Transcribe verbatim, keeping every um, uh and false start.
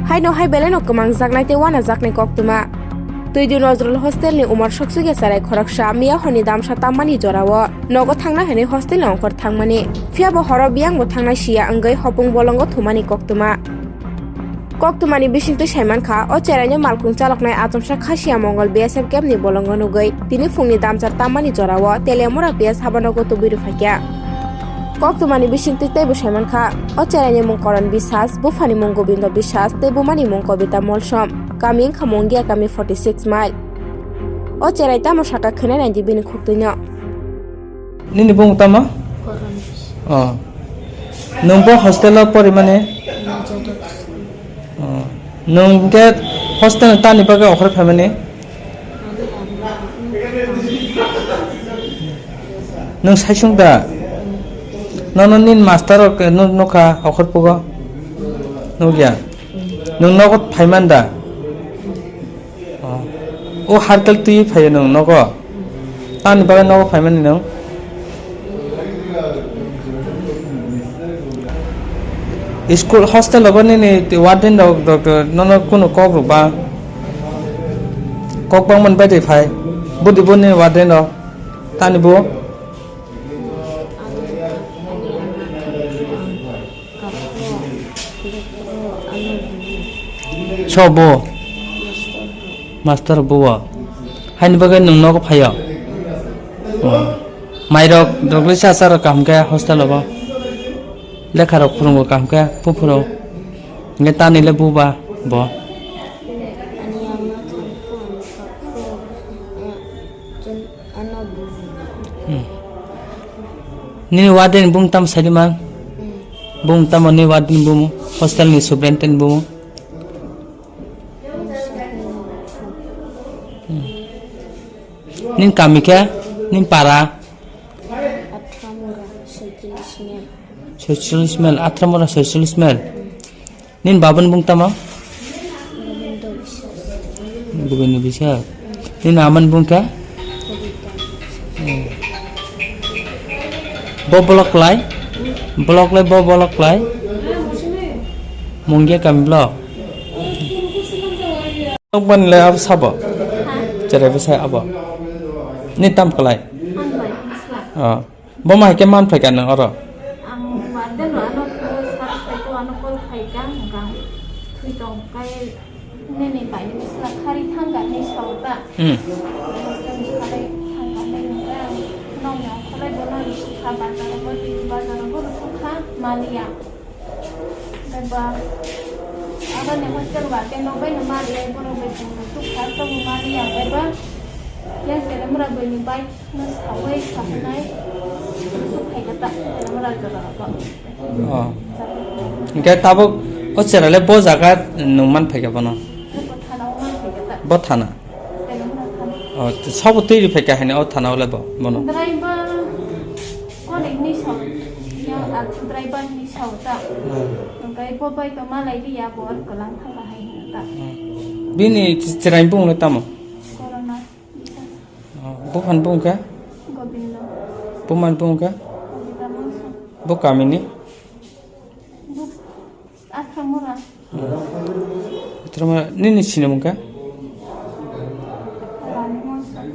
Haino hai belai no kwmangjaknai tei wanajaknai koktwma. Twidwi Nojrol hostel ni umar soksugya cherai khoroksa miya horni damsa tammani jorao nogo thangna hwnwi hostel ni ongkhor thangmani. Phiya bo horo biyang bo thangnai siya wngwi hopung bolongo thumani koktwma. Koktwmani bisingtwi saimankha, o cheraino malkhung chaloknai achomsa Khasiya Mongol B S F camp ni bolongo nugwi tini phungni damchar tammani jorao Teliamura P S habanogo tubui rwphaikha. Koktwmani bisingtwi teibo saimankha, o cheraini mung Koron Biswas, buphani mung Gobindo Biswas tei bumani mung Kobita Molsom, kami wngkha Mongia kami forty six mile. O cherai tamo saka khwnai naidi bini khuktwino. Nini bung tamo? Koron Biswas. Oh. Nwng bo hostel o porimani? Najada school. Oh. Nwng hwnkhe hostel ni tani bagwi okhor phaimani? Nwng saisung da? Nono nini master rok nuk-, nukha okhor pugo? Nukya? Nwng nogo phaiman da? Oh. O hartal twi phaio nwng nogo? Tamni bagwi nogo phaimani nwng? School hostel rogo nini warden rok, rok, rok nono kunu kok rok ba? Kok bangmani bai de phai. Budi bo nini warden rok. Tani bo? So bo? Master bo. Haini bagwi nwng nogo phaio? Oh. Mairok, rok le cha cha rok kaham khe hostel o bo? Lekha rok phwrwngo kaham khe, buphuru. Hwnkhe tani le buba bo? Hmm. Nini warden bung tam sadi man? Hmm. Bung tamo ni warden bumu? Hostel ni superintendent bumu? Hmm. Nin kami khe? Nin para? Athamura, soicholish mile. Soicholish mile, Athamura soicholish mile. Nin baban bung tamo? Gobindo Biswas. Gobindo Biswas. Nin aman bung khe? Kobita. Hmm. Bo block lai? Block lai, bo block lai? Mungia kami block. Nokmani lai abo sabo? Ha? Cherai bwsai abo? Ni tam kalai? Hambai, sla. Oh. Bo ma hai khe man phai ka nang oro? Ang warden no ano ko sar sai to ano call khai ka, hwnkha thwi tong kai nini bai ni sla khari thang ka ni sao ta. Hmm. Khari thang ka ni hwnkha nong ni ongkholai bo no risi kha bazar bo, bazar bo risi kha maliya. Beba, aboni hostel warden rok bai no maliya, borok bai chwng rok tukha, tobo maliya, beba. Yang Teliamura bwini bai no sawi sahnai, tukha kata, Teliamura jora rok. Oh. Hwnkhe tabuk o chera le bo jaga nwng man phaikha bono? Bo thana o man phaikha ta. Bo thana? Teliamura thana. Oh, sabo twi rw phaikha haino o thana o le bo, bono? Driver, konik ni sao, yang driver ni sao ta. Hmm. Hwnkhe bo bai to malai liya, bo ar kwlang thangma hai hino ta. Hmm. Bini chwrai bung le tamo? Corona. Oh, buphani bung khe? Gobindo. Bumani bung khe? Kobita Molsom. Bo kamini? Bu Athamura. Athamura, nini sinimung khe? Rani Molsom.